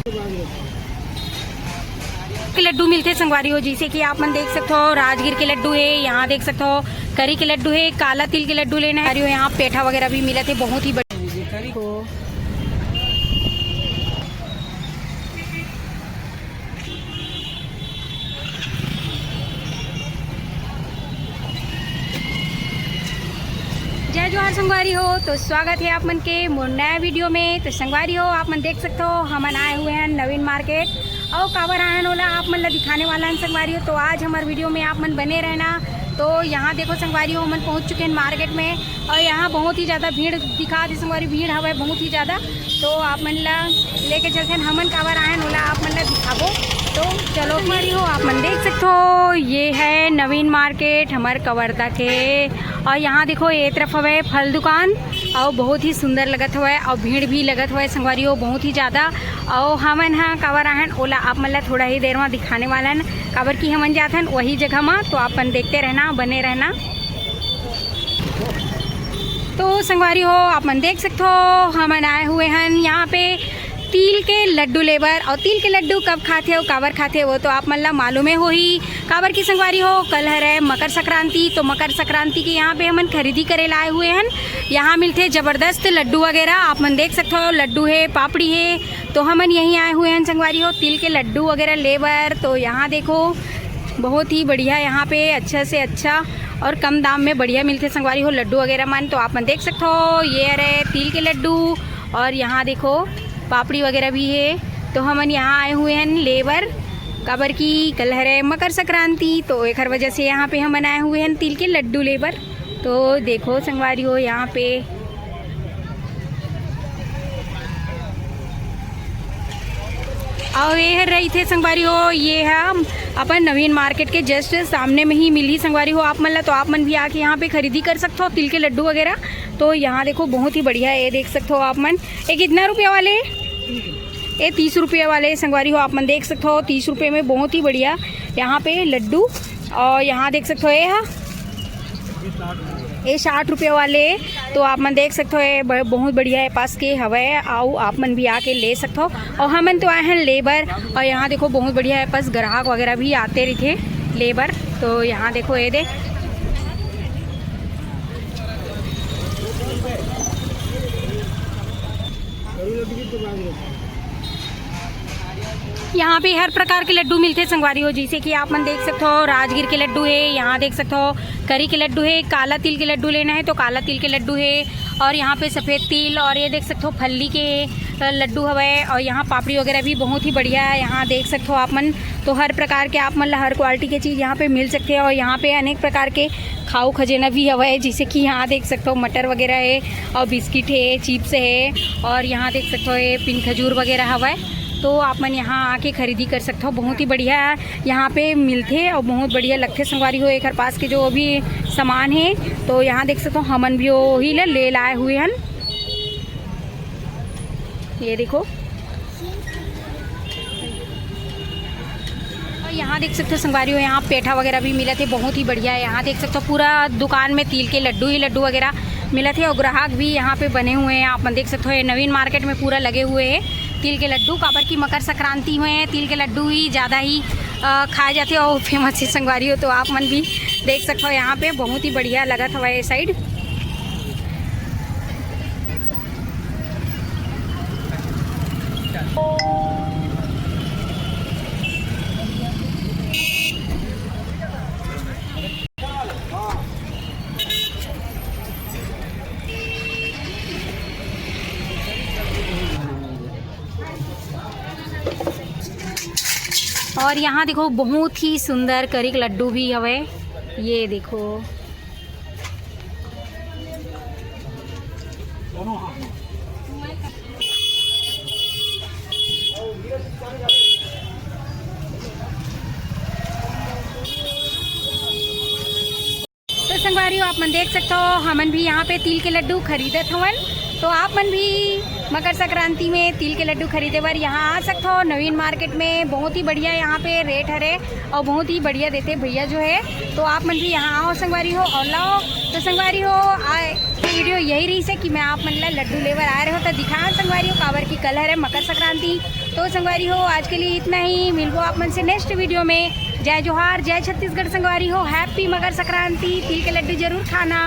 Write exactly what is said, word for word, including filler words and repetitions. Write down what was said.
के लड्डू मिलथे संगवारी हो, जैसे कि आप मन देख सकते हो, राजगीर के लड्डू है, यहाँ देख सकते हो, करी के लड्डू है, काला तिल के लड्डू लेना है, और यहाँ पेठा वगैरह भी मिलथे, बहुत ही बढ़िया। जय जोहार संगवारी हो, तो स्वागत है आप मन के मोर नया वीडियो में। तो संगवारी हो, आप मन देख सकते हो, हमन आए हुए हैं नवीन मार्केट, और काबर आए हैं ओला आप मन ला दिखाने वाला है संगवारी हो। तो आज हमारे वीडियो में आप मन बने रहना। तो यहाँ देखो संगवारी हो, हमन पहुँच चुके हैं मार्केट में, और यहाँ बहुत ही ज़्यादा भीड़ दिखा दी संगवारी, भीड़ हवे बहुत ही ज़्यादा। तो आप मन ला लेके चलते हैं, हमन काबर आए हैं ओला आप मन ला दिखाबो। तो चलो संगवारी हो, आप मन देख सकते हो, ये है नवीन मार्केट हमार कवर्धा के। और यहाँ देखो, ये तरफ हवे फल दुकान, और बहुत ही सुंदर लगत हवे, और भीड़ भी लगत हवे संगवारी हो बहुत ही ज़्यादा। और हमन ह काबर आए हैं ओला आप मन ला थोड़ा ही देर में दिखाने वाला है, काबर कि हमन जात हन वही जगह में। तो आप मन देखते रहना, बने रहना। तो संगवारी हो, आप मन देख सकते हो, हमन आए हुए हन यहाँ पे तिल के लड्डू लेबर। और तिल के लड्डू कब खाथे और काबर खाथे, वो तो आप मन ला मालूम है होही, काबर की संगवारी हो, कल हरे मकर संक्रांति। तो मकर संक्रांति के यहाँ पे हमन खरीदी करे ला आए हुए हन। यहाँ मिलथे जबरदस्त लड्डू वगैरह, आप मन देख सकते हो, लड्डू है, पापड़ी है। तो हमन यहीं आए हुए हन संगवारी हो, तिल के लड्डू वगैरह लेबर। तो यहाँ देखो, बहुत ही बढ़िया यहाँ पे अच्छा से अच्छा और कम दाम में बढ़िया मिलथे संगवारी हो लड्डू वगैरह मन। तो आप मन देख सकते हो, ये रहे तिल के लड्डू, और यहाँ देखो, पापड़ी वगैरह भी है। तो हमन यहाँ आए हुए हैं लेबर, काबर की कल हरे मकर संक्रांति, तो एकर वजह से यहाँ पे हमन आए हुए हैं तिल के लड्डू लेबर। तो देखो संगवारी हो, यहाँ पे और ये हर रही थे संगवारी हो, ये है अपन नवीन मार्केट के जस्ट सामने में ही मिली संगवारी हो आप मन ला। तो आप मन भी आके यहाँ पे खरीदी कर सकते हो तिल के लड्डू वगैरह। तो यहाँ देखो, बहुत ही बढ़िया है, ये देख सकते हो आप मन। ये कितना रुपया वाले? ये तीस रुपये वाले संगवारी हो, आप मन देख सकते हो, तीस रुपये में बहुत ही बढ़िया यहाँ पे लड्डू। और यहाँ देख सकते हो, ये हा, ये साठ रुपये वाले। तो आप मन देख सकते हो, ये ब-, बहुत बढ़िया है पास के हवे, आओ आप मन भी आके ले सकते हो। और हमन तो आए हैं लेबर, और यहाँ देखो, बहुत बढ़िया है पास, ग्राहक वगैरह भी आते रहिथे लेबर। तो यहाँ देखो, ये दे, यहाँ पे हर प्रकार के लड्डू मिलथे संगवारी हो, जैसे कि आप मन देख सकते हो, राजगीर के लड्डू है, यहाँ देख सकते हो, करी के लड्डू है, काला तिल के लड्डू लेना है तो काला तिल के लड्डू है, और यहाँ पे सफेद तिल, और ये देख सकते हो, फल्ली के, अ, लड्डू हवे, और यहाँ पापड़ी वगैरह भी बहुत ही बढ़िया है। यहाँ देख सकते हो आप मन, तो हर प्रकार के आप मन ला हर क्वालिटी के चीज़ यहाँ पे मिल सकते हैं। और यहाँ पे अनेक प्रकार के खाऊ खजेना भी हवे, जैसे कि यहाँ देख सकते हो, मटर वगैरह है, और बिस्किट है, चिप्स है, और यहाँ देख सकते हो, ये पिन खजूर वगैरह हवे। तो आप मन यहाँ आके खरीदी कर सकते हो, बहुत ही बढ़िया यहाँ पे मिलथे और बहुत बढ़िया लगथे संगवारी हो एकर पास के जो भी सामान है। तो यहाँ देख सकते हो, हमन भी वही ले, ले लाए हुए हन। ये देखो, और यहाँ देख सकते हो संगवारी हो, यहाँ पेठा वगैरह भी मिलथे, बहुत ही बढ़िया है। यहाँ देख सकते हो, पूरा दुकान में तिल के लड्डू ही लड्डू वगैरह मिलथे, और ग्राहक भी यहाँ पे बने हुए हैं। आप मन देख सकते हो, ये नवीन मार्केट में पूरा लगे हुए हैं तिल के लड्डू, काबर की मकर संक्रांति में तिल के लड्डू ही ज़्यादा ही, अ, खाए जाथे और फेमस है संगवारी हो। तो आप मन भी देख सकते हो, यहाँ पे बहुत ही बढ़िया लगत हवे ये साइड। और यहाँ देखो, बहुत ही सुंदर करी के लड्डू भी हवे। ये देखो, तो संगवारी हो, आप मन देख सकते हो, हमन भी यहाँ पे तिल के लड्डू खरीदत हवन। तो आप मन भी मकर संक्रांति में तिल के लड्डू खरीदे बर यहाँ आ सकथो नवीन मार्केट में। बहुत ही बढ़िया यहाँ पे रेट हरे और बहुत ही बढ़िया देते भैया जो है। तो आप मन भी यहाँ आओ संगवारी हो और लाओ। तो संगवारी हो, आ, ये वीडियो यही रही से कि मैं आप मन ला लड्डू लेबर आए रहो तो दिखाओ संगवारी हो, काबर की कल हरे मकर संक्रांति। तो संगवारी हो, आज के लिए इतना ही। मिलबो आप मन से नेक्स्ट वीडियो में। जय जोहार, जय छत्तीसगढ़ संगवारी हो। हैप्पी मकर संक्रांति। तिल के लड्डू जरूर खाना।